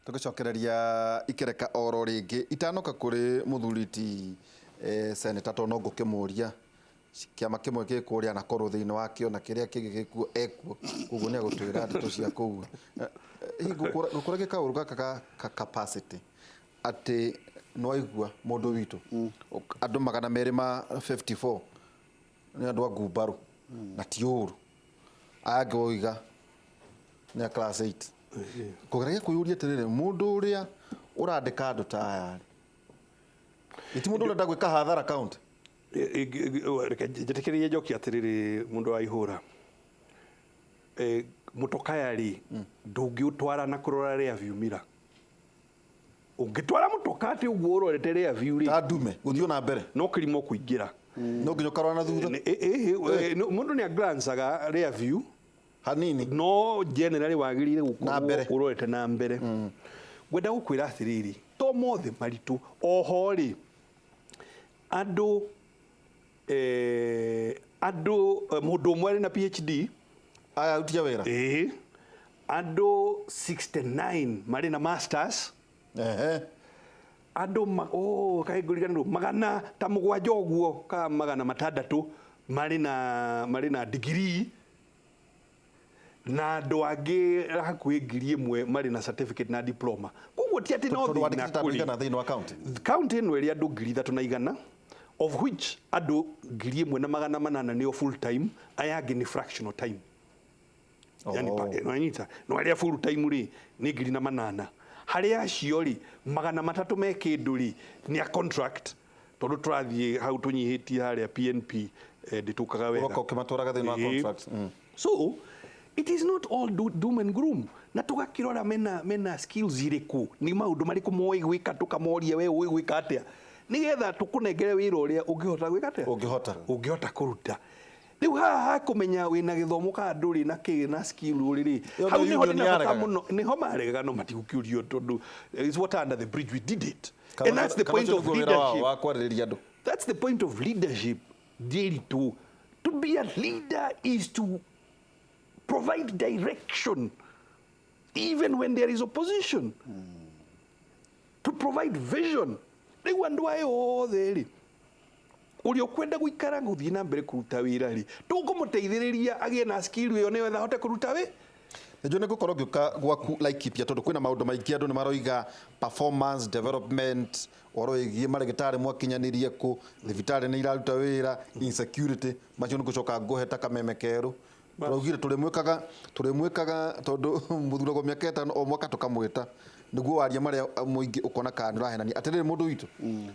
Tũgĩcokereria ikereka oro rĩngĩ itanoka kũrĩ mũthuri ti senator, tondũ no ngũkĩmũria kĩama kĩmwe gĩ kũrĩa na korwo thĩinĩ wakĩo na kĩrĩa kĩngĩ gĩkuo ekuo, koguo nĩ agũtwĩra ndeto cia kũu. Hihi ngũkũragia kaũndũ gaka ka capacity atĩ nĩwaigua mũndũ witũ andũ 254 nĩ andũ a ngumbarũ na ti ũru, aya angĩ woiga nĩ a class 8. Kũgeragia kwĩyũria atĩrĩrĩ, mũndũ ũrĩa ũrandĩka andũ ta aya rĩ, ti mũndũ ũrenda gwĩka hathara county? Reke njĩtĩkĩrie njokie atĩrĩrĩ, mũndũ wa ihũra, mũtokaya rĩ, ndũngĩũtwara na kũrora rear view mirror. Ũngĩtwara mũtoka atĩ ũguo ũrorete rear view rĩ, ta ndume gũthiĩ na mbere, no kĩrimo kũingĩra. No nginya ũkarora na thutha. Mũndũ nĩ aglancaga rear view hanini, no generally wagĩrĩire Na mbere. gũkorwo ũrorete na mbere. Ngwenda gũkwĩra atĩrĩrĩ, to mothe maritũ oho rĩ, andũ mũndũ ũmwe arĩ na PhD. Aya arutia wĩra. Ĩĩ, andũ 69 marĩ na masters. Andũ oh, kaĩ ngũriganĩrwo, 700 ũguo ka 600 marĩ na degree, na andũ angĩ hakuhĩ 1,000 marĩ na certificate na diploma. Koguo ti atĩ no tondũ thĩna wandĩkĩte andũ kũrĩ igana thĩinĩ wa county? County ĩno ĩrĩ andũ 3,100, of which andũ 1,800 nĩo full time, aya angĩ nĩ fractional time. Yani nĩwanyita? No arĩa full time rĩ, nĩ 1,800. Harĩ acio rĩ, 300 me kĩndũ rĩ, nĩ a contract, tondũ tũrathiĩ hau tũnyihĩtie harĩa PNP ndĩtũkaga wega. Ũroka ũkĩmatwaraga thĩinĩ wa contracts. So it is not all doom and gloom, na tũgakĩrora mena skills irĩkũ, nĩ maũndũ marĩkũ moĩ gwĩka, tũkamoria, we ũĩ gwĩka atĩa, nĩgetha tũkũnengere wĩra ũrĩa ũngĩhota gwĩka atĩa. Ũngĩhota. Ũngĩhota kũruta. Rĩu haha hakũmenya wĩna gĩthomo kana ndũrĩ na kĩ na skill ũrĩ rĩ, Ĩyo hau nĩyo nĩho union ndĩna bata yaregaga. mũno. Nĩho maregaga, no matigũkĩũrio tondũ it's water under the bridge, we did it, and that's the Kana point ũcio of nĩguo wĩra wao leadership. wa kwarĩrĩria andũ. That's the point of leadership, Ndiritu. To be a leader is to provide direction even when there is opposition, to provide vision. Rĩu andũ aya othe rĩ, ũrĩa ũkwenda gũikara gũthiĩ na mbere kũruta wĩra rĩ, tũkũmũteithĩrĩria agĩe na skill ĩyo nĩgetha ahote kũruta wĩ Nĩnjũĩ nĩ ngũkorwo ngĩũka gwaku Laikipia, tondũ kwĩna maũndũ maingĩ andũ nĩ maroiga performance development, ũhoro wĩgiĩ marĩgĩtarĩ mwakinyanirie kũ, thibitarĩ nĩ iraruta wĩra, insecurity, macio nĩ ngũcoka ngũhe ta kameme kerũ. Tũraugire tũrĩmwĩkaga tondũ mũthuragwo mĩaka 5, o mwaka tũkamwĩta nĩguo waria marĩa mũingĩ ũkona kana nĩ ũrahenania. Atĩrĩrĩ, mũndũ witũ,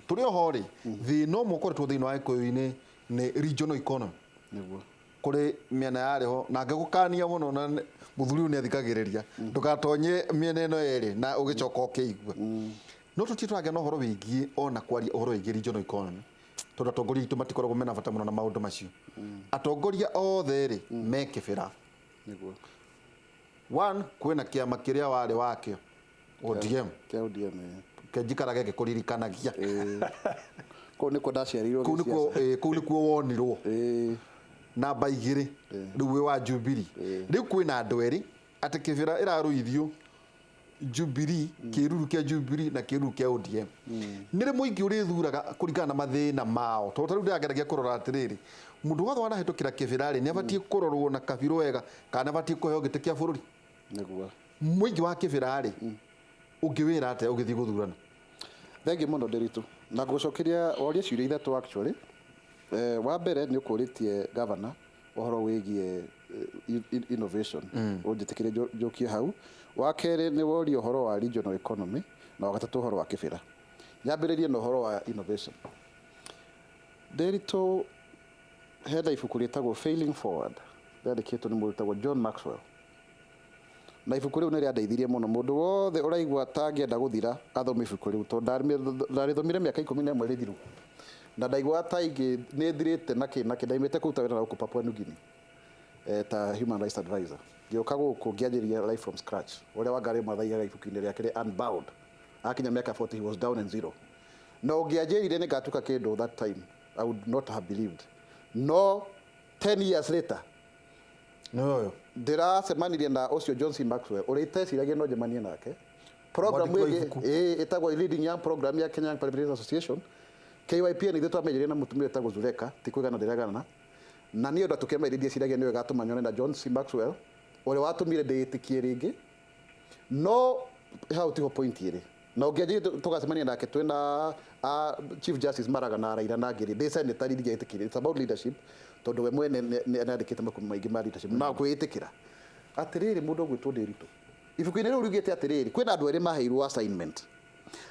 tũrĩ oho rĩ, thĩna ũmwe ũkoretwo thĩinĩ wa Gĩkũyũ-inĩ nĩ regional economy. Kũrĩ mĩena yarĩ ho na ngĩgũkania mũno, na mũthuri ũyũ nĩ athikagĩrĩria, ndũgatonye mĩena ĩno yerĩ na ũgĩcoka ũkĩigua. No tũtirĩ tũragĩa na ũhoro wĩgiĩ ona kwaria ũhoro wĩgiĩ regional economy, tondũ atongoria aitũ matikoragwo mena bata mũno na maũndũ macio. Atongoria othe rĩ, me kĩbĩra. One, kwĩna kĩama kĩrĩa warĩ wakĩo, ODM. Kĩa ODM, ĩĩ. Kenjikarage ngĩkũririkanagia. Kũu nĩkuo ndaciarirwo. Kũu nĩkuo. Gĩciaca. Ĩĩ, kũu nĩkuo wonirwo. Namba 2, rĩu wĩ wa Jubilee. Rĩu kwĩna andũ erĩ atĩ kĩbĩra ĩrarũithio Jubilee, kĩruru kĩa Jubilee na kĩruru kĩa ODM. Nĩ rĩ mũingĩ ũrĩthuraga kũringana na mathĩna mao? Tondũ ta rĩu ndĩrageragia kũrora atĩrĩrĩ, mũndũ wothe wanahĩtũkĩra kĩbĩra rĩ, nĩ abatiĩ kũrorwo na kabirũ wega kana nĩ abatiĩ kũheo gĩtĩ kĩa bũrũri? Mũingĩ wa kĩbĩra rĩ, ũngĩwĩra atĩa ũgĩthiĩ gũthurana? Thengiũ mũno, Ndiritu, na ngũgũcokeria worie ciũria ithatũ actually. Wa mbere nĩ ũkũrĩtie governor ũhoro wĩgiĩ innovation, ũnjĩtĩkĩrie njũkie hau. Wa kerĩ nĩ woria ũhoro wa regional economy, na wa gatatũ ũhoro wa kĩbĩra. Nyambĩrĩrie na ũhoro wa innovation. Ndiritu, hena ibuku rĩtagwo Failing Forward, rĩandĩkĩtwo nĩ mũndũ wĩtagwo John Maxwell, na ibuku rĩu nĩ rĩandeithirie mũno. Mũndũ wothe ũraigua ta angĩenda gũthira athome ibuku rĩu, tondũ ndarĩthomire mĩaka 11 rĩthiru, na ndaiguaga ta ingĩ nĩ thirĩte na kĩ na kĩ. Ndaimĩte kũruta wĩra na gũkũ Papua New Guinea ta human rights advisor, ngĩũka gũkũ ngĩanjĩrĩria life from scratch, ũrĩa Wangari Maathai aigaga ibuku-inĩ rĩake rĩa Unbound, akinya mĩaka 40 he was down and zero. Na ũngĩanjĩrire nĩ ngatuĩka kĩndũ that time, I would not have believed. No 10 years later Nĩ ũyũ. Ndĩracemanirie na ũcio John C. Maxwell ũrĩa iteciragia no njemanie nake. Program Mwandĩki wa ĩngĩ ibuku. ĩtagwo Leading Young Program ya Kenya Young Parliamentarians Association. KYP nĩ ithuĩ twamenyerie na mũtumia wĩtagwo Zuleka, ti kwĩgana ndĩregana na niĩ ũndũ tũkĩmairĩria ndĩciragia nĩwe gatũma nyone na John C. Maxwell ũrĩa watũmire ndĩĩtĩkie rĩngĩ. No hau tiho point ĩrĩ na ũngĩanjĩrie tũgacemania nake twĩna Chief Justice Maraga na Raila na ngĩrĩ ndĩ senator ndingĩetĩkirie. It's about leadership, tondũ we mwene nĩ andĩkĩte mabuku maingĩ ma leadership na kwĩĩtĩkĩra. Atĩrĩrĩ, mũndũ ũgwĩtwo Ndĩritũ ibuku-inĩ rĩu riugĩte atĩrĩrĩ, kwĩna andũ erĩ maheirwo assignment,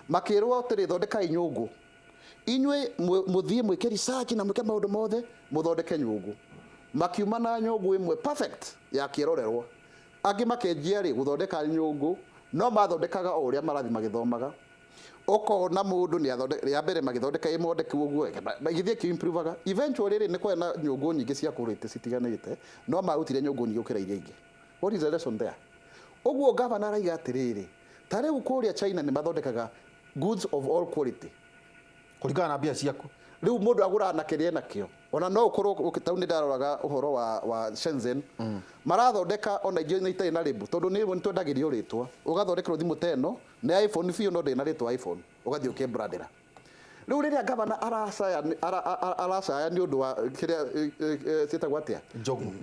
makĩrwo atĩrĩ, thondekai nyũngũ inyuĩ, mũthiĩ mwĩke research na mwĩke maũndũ mothe mũthondeke nyũngũ. Makiuma na nyũngũ ĩmwe perfect ya kĩrorerwa. Angĩ makenjia rĩ gũthondeka nyũngũ, no mathondekaga o ũrĩa marathiĩ magĩthomaga. Ũkona mũndũ nĩ athondeka ya mbere, magĩthondeka ĩmondeki ũguo ĩgĩthiĩ ĩkĩ-improvaga. Eventually rĩ, nĩ kwarĩ na nyũngũ nyingĩ cia quality citiganĩte, no marutire nyũngũ nyingĩ gũkĩra iria ingĩ. What is the lesson there? Ũguo gavana araiga atĩrĩrĩ, ta rĩu kũrĩa China nĩ mathondekaga goods of all quality kũringana na mbia ciaku. Rĩu mũndũ agũraga na kĩrĩa enakĩo. Ona no ũkorwo tau nĩ ndaroraga ũhoro wa Shenzhen, marathondeka ona ingĩ nĩ itarĩ na label, tondũ nĩ twendagĩrio rĩtwa. Ũgathondekerwo thimũ ta ĩno nĩ iPhone biũ, no ndĩrĩ na rĩtwa iPhone, ũgathiĩ ũkĩbrandĩra. Rĩu rĩrĩa gavana aracaya aracaya nĩ ũndũ wa kĩrĩa ciĩtagwo atĩa? Njogu.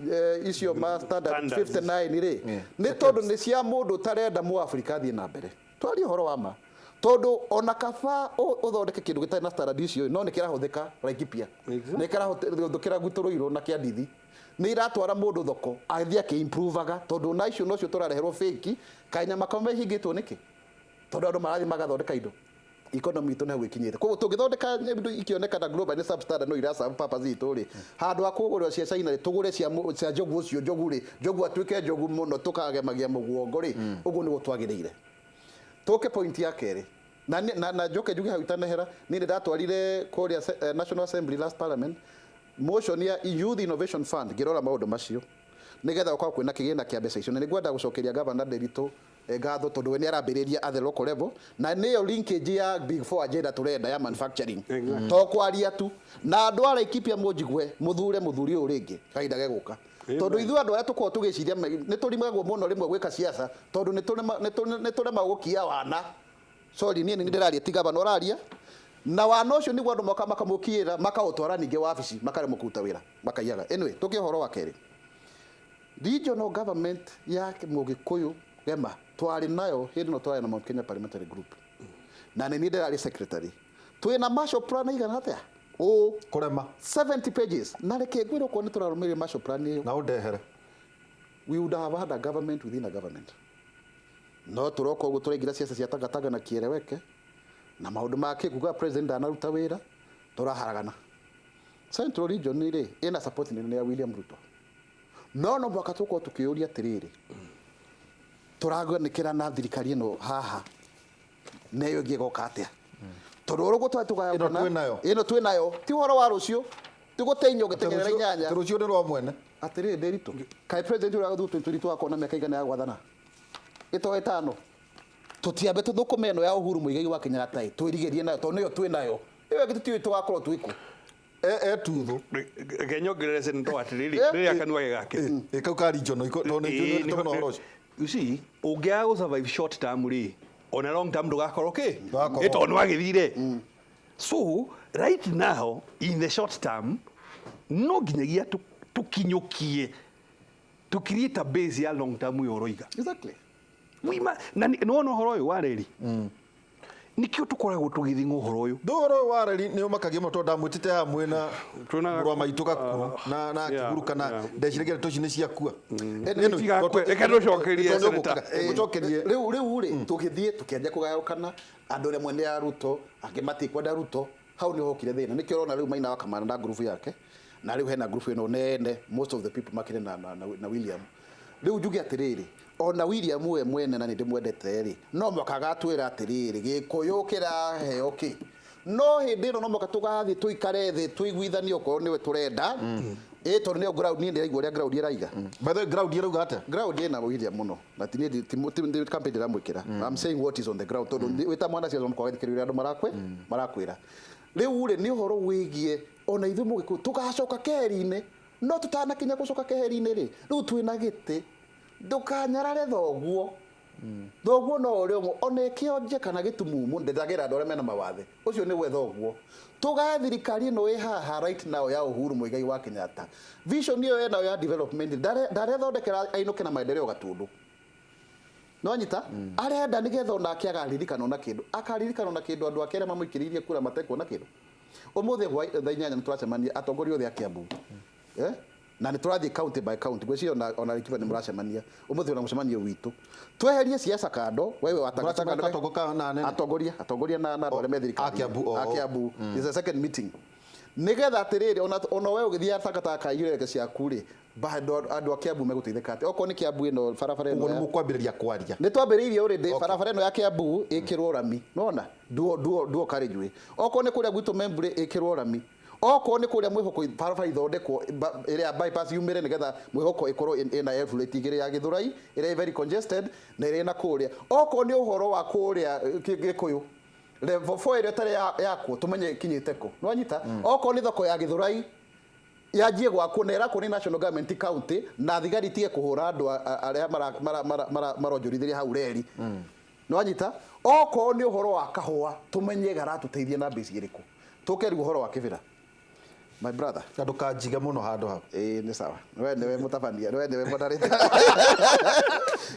Icio ma standard Standards. 59 rĩ, nĩ tondũ nĩ cia mũndũ ũtarenda mũAfrika athiĩ na mbere. Twarie ũhoro wa ma, tondũ ona kaba ũthondeke kĩndũ gĩtarĩ na standard icio, no nĩ kĩrahũthĩka Laikipia, nĩ kĩrahũthĩkĩra gwitũ na kĩandithi, nĩ iratwara mũndũ thoko athiĩ akĩ-improvaga, tondũ na icio nocio tũrareherwo fake. Kaĩ nyama kamwe ihingĩtwo nĩkĩ? Tondũ andũ marathiĩ magathondeka indo. Economy itũ nĩ hau ĩkinyĩte. Koguo tũngĩthondeka indo ikĩonekana global nĩ substandard, no ira serve purpose itũ rĩ, handũ ha kũgũrĩrwo cia China rĩ, tũgũre cia njogu ũcio. Njogu rĩ, njogu atuĩke njogu mũno, tũkagemagia mũguongo rĩ, ũguo nĩguo twagĩrĩire. Tũke point ya kerĩ na njoke njuge hau itanehera, niĩ nĩ ndatwarire kũrĩa National Assembly last parliament motion ya Youth Innovation Fund, ngĩrora maũndũ macio nĩgetha gũkorwo kwĩna kĩgĩna kĩa mbeca icio. Na nĩngwenda gũcokeria gavana Nderitu ngatho, tondũ we nĩ arambĩrĩria at the local level, na nĩyo linkage ya Big Four agenda tũrenda ya manufacturing, to kwaria tu. Na andũ a Laikipia, mũnjigue, mũthure mũthuri ũyũ rĩngĩ kahinda gegũka, tondũ ithuĩ andũ arĩa tũkoragwo tũgĩciria nĩ tũrimagwo mũno rĩmwe gwĩka ciaca, tondũ nĩ tũremagwo gũkia wana. Sorry, niĩ nĩ ndĩraria, ti gavana ũraria. Na wana ũcio nĩguo andũ moka makamũkiĩra, makaũtwara ningĩ wabici, makaremwo kũruta wĩra, makaiyaga. Anyway, tũkĩ ũhoro wa kerĩ, regional government ya Mũgĩkũyũ gema twarĩ nayo hĩndĩ ĩno twarĩ na Mount Kenya Parliamentary Group, na nĩ niĩ ndĩrarĩ secretary. Twĩna Marshall Plan igana atĩa ũ Kũrema. 70 pages. Na reke ngwĩre, okorwo nĩ tũrarũmĩrĩra Marshall Plan ĩyo, Na ũndehere. we would have had a government within a government. No tũroka ũguo tũraingĩra ciaca cia tangatanga na kĩereweke na maũndũ make kuga president ndanaruta wĩra, tũraharagana. Central Region rĩ, ĩna support nene ya William Ruto, no mũhaka tũkorwo tũkĩũria atĩrĩrĩ, tũraganĩkĩra na thirikari ĩno haha na ĩyo ĩngĩ ĩgoka atĩa? Tondũ ũrĩa ũguo twari tũgayũkana. Ĩno twĩnayo. Ĩno twĩnayo ti ũhoro wa rũciũ, ti gũteinywo ngĩteng'erera inyanya. Rũciũ nĩ rwa mwene. Atĩrĩrĩ Nderitu, kaĩ president ũrĩa gũthurwo 2022 akorwo na mĩaka igana ya gwathana ĩto ĩtano? Tũtiambe tũthũkũme ĩno ya Uhuru Muigai wa Kenyatta ĩ, twĩrigĩrie nayo, tondũ nĩyo twĩ nayo. Ĩyo ĩngĩ tũtiũĩ tũgakorwo twĩkũ. Etuthũ. Reke nyongerere senator atĩrĩrĩ, rĩrĩa kanua ge gake. Ĩ kau ka regional tondũ nĩ njũĩ mũno ũhoro ũcio. You see, ũngĩaga gũ survive short term rĩ, ona long term ndũgakorwo kĩ. Ndũgakorwo. Ĩ tondũ nĩwagĩthire. So right now in the short term no nginyagia tũkinyũkie tũ create a base ya long term ũyũ ũroiga. Wima na nĩwona ũhoro ũyũ wa reri, nikĩo tũkoragwo tũgĩthing'a ũhoro ũyũ. Ndũhoro ũyũ wa reri nĩ ũmakagia mũno, tondũ ndamwĩtĩte haha mwĩna Twĩna mũrũ wa maitũ gakuo na akĩhurũka, na ndeciragia ndeto ici nĩ ciakua. Tigakue. Reke tũcokerie, Senator. Ngũcokerie. Rĩu rĩ, tũgĩthiĩ tũkĩanjia kũgayũkana. Andũ rĩmwe nĩ a Ruto, angĩ matikwenda Ruto. Hau nĩho hokire thĩna. Nĩkĩo ũrona rĩu Maina wa Kamara na ngurubu yake, na rĩu hena ngurubu ĩno nene, most of the people makĩrĩ na William. Rĩu njuge atĩrĩrĩ, ona William we mwene, na nĩ ndĩmwendete rĩ, no mũhaka agatwĩra atĩrĩrĩ, Gĩkũyũ kĩraheo kĩ. No hĩndĩ ĩno no mũhaka tũgathiĩ tũikare thĩ tũiguithanie, okorwo nĩwe tũrenda ĩ, tondũ nĩyo ground. Niĩ ndĩraigua ũrĩa ground ĩraiga. By the way, ground ĩrauga atĩa? Ground ĩna William mũno, na ti niĩ ti campaign ndĩramwĩkĩra. I'm saying what is on the ground, tondũ wĩta mwana ciaca mũkwaga thikĩrĩria ũrĩa andũ marakwĩra. Rĩu rĩ, nĩ ũhoro wĩgiĩ ona ithuĩ Mũgĩkũyũ tũgacoka keheri-inĩ. No tũtanakinya gũcoka keheri-inĩ rĩ, rĩu twĩna gĩtĩ, ndũkanyarare thoguo. Thoguo no ũrĩ ũmwe ona ĩkĩonje kana gĩtumumu ndĩthagĩra andũ arĩa mena mawathe ũcio nĩwe thoguo. Tũgae thirikari ĩno ĩ haha right now ya Uhuru Muigai wa Kenyatta, vision ĩyo enayo ya development ndarethondekera ainũke na maendeleo Gatundu. No nyita arenda nigetha onake akaririkanwo na kindu, akaririkanwo na kindu andu ake aria mamũikĩrĩirie kura matekuona kindu. Umuthi thaa 8 nĩ tũracemania atongoria othe a Kiambu, eh? Na nĩ tũrathiĩ county by county, ngwĩciria ona Laikipia nĩ mũracemania ũmũthĩ, ona mũcemanio witũ tweherie siasa kando. Wewe wa Mũracemania Tangatanga katongo ka na anene? Atongoria na andũ arĩa me thirikari A Kiambu, a Kiambu. Is the second meeting nigetha atĩrĩrĩ, ona we ũgĩthiĩ takataka kaiyũreke ciaku rĩ, andũ a Kiambu megũteithĩka atĩa? Okorwo nĩ Kiambu ĩno barabara ĩno Ũguo nĩ mũkwambĩrĩria kwaria. Nĩ twambĩrĩirie already. Barabara ĩno ya Kiambu ĩkĩrwo rami, nona duo carriageway. Okorwo nĩ kũrĩa gwitũ Membure ĩkĩrwo rami, okorwo nĩ kũrĩa Mwĩhoko barabara ithondekwo ĩrĩa bypass yumĩre nĩgetha Mwĩhoko ĩkorwo ĩna effluent igĩrĩ ya Gĩthũrai ĩrĩa ĩ very congested na ĩrĩa ĩna kũrĩa. Okorwo nĩ ũhoro wa kũrĩa Gĩkũyũ level 4 ĩrĩa ĩtarĩ yakwo tũmenye ĩkinyĩte kũ, nĩwanyita? Okorwo nĩ thoko ya Gĩthũrai yanjie gwakwo na ĩrakwo nĩ national government county na thigari itige kũhũra andũ arĩa maronjorithĩria hau reri, nĩwanyita? Okorwo nĩ ũhoro wa kahũa tũmenye garatũteithia na mbeca irĩkũ. Tũke rĩu ũhoro wa Kĩbĩra, my brother. Na ndũkanjige mũno handũ hau. Ĩĩ, nĩ sawa, we nĩwe mũtabania, we nĩwe moderator.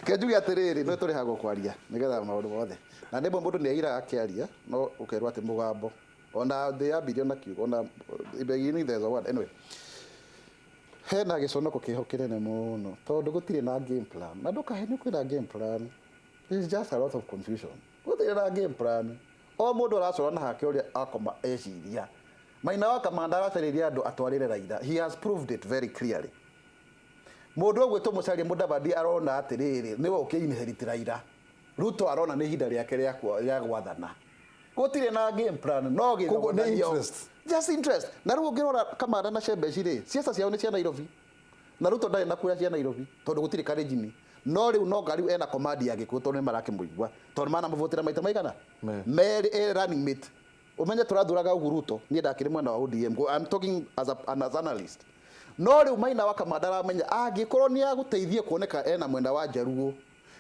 Ke njuge atĩrĩrĩ, nĩ tũrĩhagwo kwaria nĩgetha maũndũ mothe, na nĩmwe mũndũ nĩ airaga akĩaria no ũkerwo atĩ mũgambo ona thĩ yambirie na kiugo ona beginning there's a word. Anyway, hena gĩconoko kĩho kĩnene mũno tondũ gũtirĩ na game plan, na ndũkahenio kwĩna game plan. It's just a lot of confusion. Gũtirĩ na game plan, o mũndũ aracora na hake ũrĩa akoma eciria. Maina wa Kamanda aracarĩria andũ atwarĩre Raila. He has proved it very clearly. Mũndũ ũgwĩtwo Musalia Mudavadi arona atĩrĩrĩ, nĩwe ũkĩ-inherit Raila. Ruto arona nĩ ihinda rĩake rĩa gwathana. Gũtirĩ na game plan, no Koguo nĩ gĩthogothanio. interest. Just interest. Na rĩu ũngĩrora Kamanda na Shebesh rĩ, ciaca ciao nĩ cia Nairobi, na Ruto ndarĩ na kura cia Nairobi tondũ gũtirĩ Kalenjin. No rĩu no rĩu ena command ya Gĩkũyũ tondũ nĩ marakĩmũigua, tondũ manamũvotera maita maigana merĩ e running mate. Ũmenye tũrathuraga ũguo Ruto, niĩ ndakĩrĩ mwena wa ODM. I'm talking as an analyst. No rĩu Maina wa Kamanda aramenya angĩkorwo nĩ agũteithie kuoneka ena mwena wa Njaruo,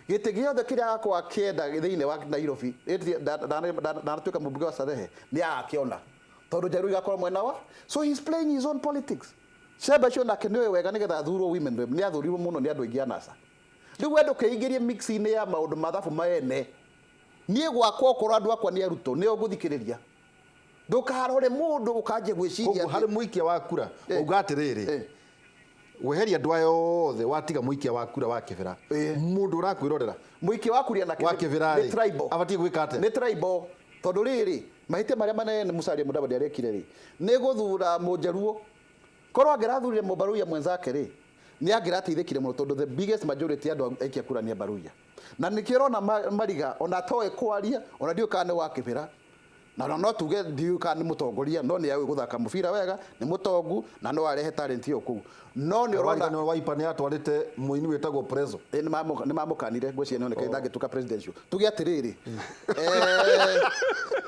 gĩtĩ gĩothe kĩrĩa agakorwo akĩenda thĩinĩ wa Nairobi, ndanatuĩka mũmbunge wa Starehe, nĩ agakĩona tondũ Njaruo igakorwo mwena wa, so he's playing his own politics. Shebesh nake nĩoĩ wega nĩgetha athurwo women rep, nĩ athurirwo mũno nĩ andũ aingĩ a NASA. Rĩu we ndũkeingĩrie mix-inĩ ya maũndũ mathabu maene. Niĩ gwakwa okorwo andũ akwa nĩ arutwo nĩo ngũthikĩrĩria, ndũkarore mũndũ ũkanjia gwĩciria Koguo harĩ mũikia wa kura uga atĩrĩrĩ, weheria andũ aya othe watiga mũikia wa kura wa Kĩbĩra, mũndũ ũrakwĩrorera Mũikia wa kuria na wa Kĩbĩra nĩ rĩ tribal. Abatiĩ gwĩka atĩa? Nĩ tribal, tondũ rĩrĩ mahĩtia marĩa manene Musalia Mudavadi arekire rĩ, nĩ gũthura mũnjaruo. Korwo angĩrathurire mũbaruya mwenzake rĩ, nĩ angĩrateithĩkire mũno, tondũ the biggest majority ya andũ aikia kura nĩ abaruya. Na nĩkĩo ũrona Mariga ona atoĩ kwaria, ona ndiũĩ kana nĩ wa Kĩbĩra, na no tuge ndiũĩ kana nĩ mũtongoria, no nĩ aũĩ gũthaka mũbira wega, nĩ mũtongu na no arehe talent ĩyo kũu, no nĩ ũrona Warigania Wiper nĩ atwarĩte mũini wĩtagwo Prezo. Ĩ, nĩ mamũkanire, ngwĩciria nĩ onekire ndangĩtuĩka presidential. Tuge atĩrĩrĩ,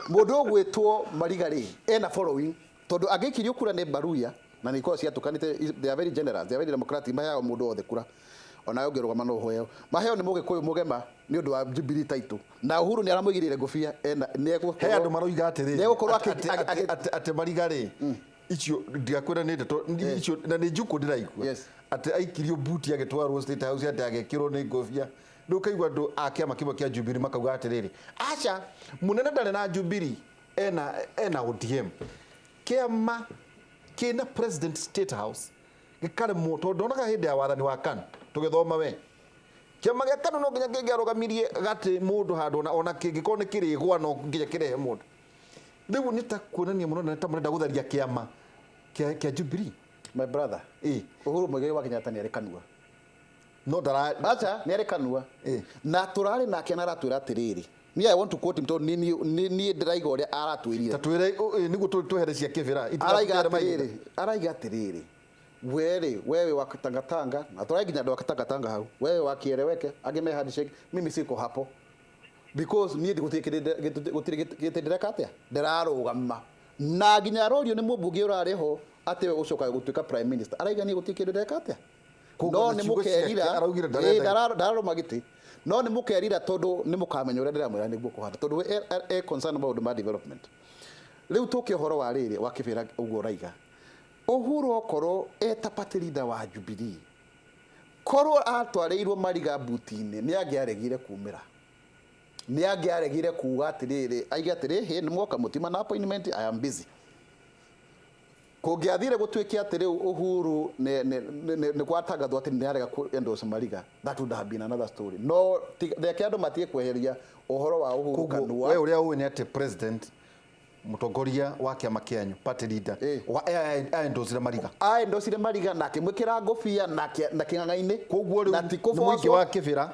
mũndũ ũgwĩtwo Mariga rĩ, ena following tondũ angĩikirio kura nĩ Baruya na nĩ ikoragwo ciatũkanĩte. They are very generous, they are very democratic, maheaga mũndũ wothe kura, onawe ũngĩrũgama no ũheo. Maheo nĩ mũgĩkũyũ mũgema nĩ ũndũ wa Jubilee title, na Uhuru nĩ aramũigĩrĩire ngũbia ena nĩ egũkorwo He andũ maroiga atĩrĩrĩ, nĩ egũkorwo atĩ Mariga rĩ, icio ndigakwĩra nĩ ndeto icio na nĩ njukũ ndĩraigua, atĩ aikirio buti agĩtwarwo State House, atĩ agĩkĩrwo nĩ ngũbia. Rĩu ũkaigua andũ a kĩama kĩmwe kĩa Jubilee makauga atĩrĩrĩ, aca, mũnene ndarĩ na Jubilee, ena ODM, kĩama kĩna president State House gĩkaremwo, tondũ ndonaga hĩndĩ ya wathani wa KANU tũgĩthoma we kĩama gĩa KANU no nginya kĩngĩarũgamirie gatĩ mũndũ handũ ona kĩngĩkorwo nĩ kĩrĩgwa no nginya kĩrehe mũndũ. Rĩu nĩ ta kuonania mũno nĩ ta mũrenda gũtharia kĩama kĩa Jubilee. My brother, Uhuru Muigai wa Kenyatta nĩ arĩ kanua. No ndara Acha, nĩ arĩ kanua. Na tũrarĩ nake na aratwĩra atĩrĩrĩ, niĩ I want to quote him tondũ niĩ ndĩraiga ũrĩa aratwĩrire. Ta twĩre nĩguo twehere cia Kĩbĩra Araiga itigatũtere mahinda. atĩrĩrĩ, araiga atĩrĩrĩ, werĩ wewe wa Tangatanga, na tũrai nginya andũ wa Tangatanga hau, wewe wa Kieleweke, angĩ me handshake, mimi siko hapo because niĩ gũtirĩ gĩtĩ ndĩreka atĩa, ndĩrarũgama. Na nginya arorio nĩ mũmbunge ũrarĩ ho atĩ we gũcoka gũtuĩka prime minister, araiga niĩ gũtirĩ kĩndũ ndĩreka atĩa. Koguo No na nĩ ciugo ciake mũkerira araugire ndarenda ndararũma gĩtĩ. No nĩ mũkerira tondũ nĩ mũkamenya ũrĩa ndĩramwĩra nĩguo kũhana, tondũ we e concern maũndũ ma development. Rĩu tũke ũhoro wa rĩrĩ wa Kĩbĩra ũguo ũraiga, Uhuru okorwo eta party leader wa Jubilee, korwo atwarĩirwo Mariga buti-inĩ, nĩ angĩaregire kumĩra, nĩ angĩaregire kuga atĩrĩrĩ, aige atĩrĩ, "Hĩ, nĩ mwoka mũtima na appointment, I am busy." Kũngĩathire gũtuĩke atĩ rĩu Uhuru nĩ gwatangathwo atĩ nĩ arega ku endorse Mariga, that would have been another story. No reke andũ matige kweheria ũhoro wa Uhuru Koguo kanua. we ũrĩa ũĩ nĩ atĩ president, mũtongoria wa kĩama kĩanyu, party leader, wa aendocire Mariga. Aendocire Mariga na akĩmwĩkĩra ngũbia na kĩng'ang'a-inĩ. Koguo rĩu Na ti nĩ mũingĩ kũbocwo. wa Kĩbĩra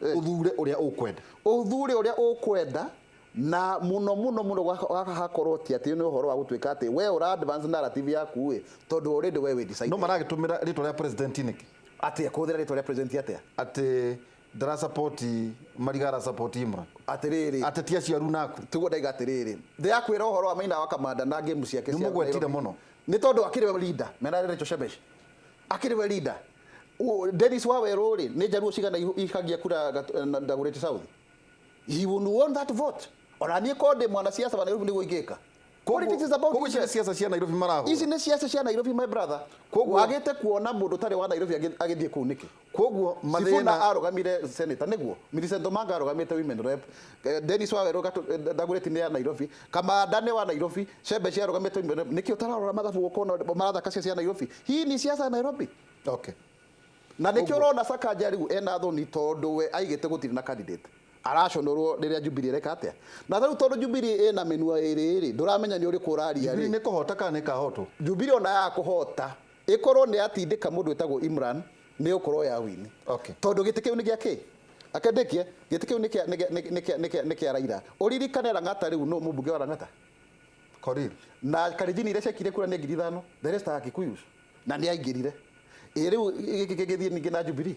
ũthure ũrĩa ũkwenda. Ũthure ũrĩa ũkwenda, na muno muno muno gaka hakorwo ti atĩ nĩ ũhoro wa gũtuĩka atĩ we ũra advance narrative yaku ĩ, tondũ already we wĩ decide. No maragĩtũmĩra rĩtwa rĩa president nĩkĩ? Atĩa? Kũhũthĩra rĩtwa rĩa president atĩa? Atĩ ndarasapoti Mariga, arasapoti Imran. Atĩrĩrĩ, Ateti acio arunaku. Tiguo ndaiga atĩrĩrĩ, ndĩrakwĩra ũhoro wa Maina wa Kamanda na game ciake Nĩ cia mũgwetire Nairobi. mũno. Nĩ tondũ akĩrĩ we leader mena Rachel Shebesh, akĩrĩ we leader. Dennis Wawerũ rĩ, nĩ njaruo cigana ikagia kura na Dagoretti South? He would want that vote. Ona niĩ ko ndĩ mwanasiasa wa Nairobi nĩguo ingĩka. Politics is about Koguo ici nĩ interest. ciaca cia Nairobi marahũra. Ici nĩ ciaca cia Nairobi, my brother. Wagĩte kuona mũndũ ũtarĩ wa Nairobi agĩthiĩ kũu nĩkĩ? Koguo Sifuna mathĩna arũgamire senator nĩguo, Millicent Omanga arũgamĩte women rep, Dennis Wawerũ Dagoretti nĩ ya Nairobi, Kamanda nĩ wa Nairobi, Shebesh arũgamĩte women rep. Nĩkĩ ũtararora mathabu ũkona marathaka cia Nairobi? Hii ni siasa ya Nairobi. Na nĩkĩo ũrona Sakaja rĩu ena thoni, tondũ we aigĩte gũtirĩ na candidate, araconorwo rĩrĩa Jubilee ĩreka atĩa. Na rĩu tondũ Jubilee ĩna mĩnua ĩrĩ rĩ, ndũramenya nĩ ũrĩkũ ũraria. Jubilee Rĩ nĩ kũhota kana nĩ kahotwo? Jubilee ona ya kũhota ĩkorwo nĩ yatindĩka mũndũ wĩtagwo Imran, nĩ ũkorwo ya wini. Tondũ gĩtĩ kĩu nĩ gĩa kĩ akendĩkie, gĩtĩ kĩu nĩ kĩa Raila. Ũririkane Lang'ata rĩu, no mũmbunge wa Lang'ata? Korir. Na Kalenjin iria ciekire kura nĩ 5,000, the rest are Kikuyus, na nĩ aingĩrire. Ĩ rĩu gĩkĩ gĩgĩthiĩ ningĩ na Jubilee,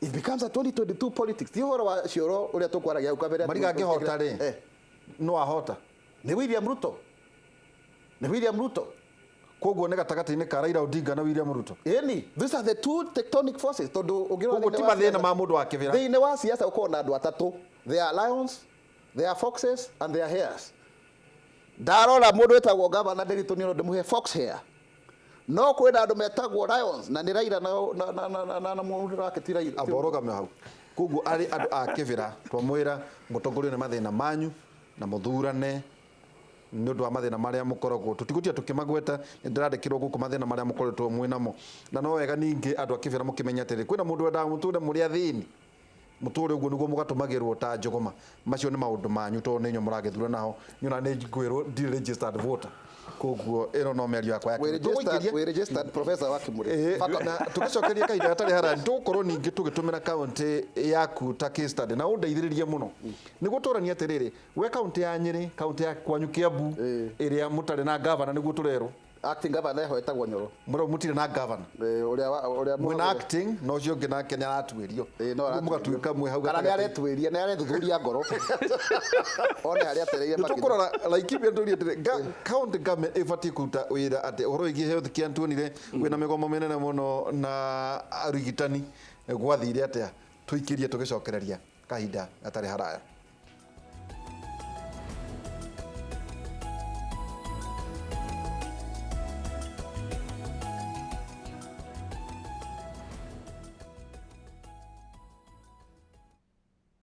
it becomes a 2022 politics, ti ũhoro wa cioro ũrĩa tũkwaragia hau kabere. Mariga angĩhota rĩ, no ahota? Nĩ William Ruto, nĩ William Ruto. Koguo nĩ gatagatĩ-inĩ ka Raila Odinga na William Ruto. Ĩni, these are the two tectonic forces, tondũ ũngĩrora Koguo thĩinĩ ti wa mathĩna siasa- ma mũndũ wa Kĩbĩra. Thĩinĩ wa siasa ũkorwo na andũ atatũ: there are lions, there are foxes and there are hares. Ndarora mũndũ wĩtagwo gavana Nderitu nĩ ndĩmũhe fox hair, no kwĩna andũ metagwo lions, na nĩ Raila na mũndũ wake ti Raila. Amba ũrũgame hau. Koguo arĩ andũ a Kĩbĩra, twamwĩra mũtongorio nĩ mathĩna manyu na mũthurane nĩ ũndũ wa mathĩna marĩa mũkoragwo, tũtigũtia tũkĩmagweta, nĩ ndĩrandĩkĩrwo gũkũ mathĩna marĩa mũkoretwo mwĩ namo. Na no wega ningĩ andũ a Kĩbĩra mũkĩmenya atĩrĩ, kwĩna mũndũ wendaga mũtũre mũrĩ athĩni, mũtũre ũguo nĩguo mũgatũmagĩrwo ta njũgũma. Macio nĩ maũndũ manyu tondũ nĩ inyuĩ mũragĩthura naho. Niĩ ona nĩ ngwĩrwo ndirĩ registered voter, koguo ĩno no mĩario yakwa ya We kĩndũ. registered, we registered professor wa Kimuri. Na tũgĩcokeria kahinda gatarĩ harani, tũgũkorwo ningĩ tũgĩtũmĩra kaunti yaku ta case study na ũndeithĩrĩrie mũno nĩguo tũranie atĩrĩrĩ, we kaunti ya Nyĩrĩ, kaunti ya kwanyu Kiambu, ĩrĩa mũtarĩ na gavana nĩguo tũrerwo. Acting governor eho etagwo Nyoro. Mũrau mũtirĩ na gavana. Ũrĩa ũrĩa Mwĩna acting na ũcio ũngĩ nake nĩ aratuĩrio. No Rĩu mũgatuĩka mwĩ hau kana nĩ gatagatĩ. aretuĩria, nĩ arethuthuria ngoro one harĩa atereire Nĩ makinya. tũkũrora Laikipia tũrie atĩrĩ, county government ĩbatiĩ kũruta wĩra atĩ ũhoro wĩgiĩ health care? Tuonire wĩna mĩgomo mĩnene mũno na arigitani, gwathire atĩa? Tũikĩrie tũgĩcokereria kahinda gatarĩ haraya.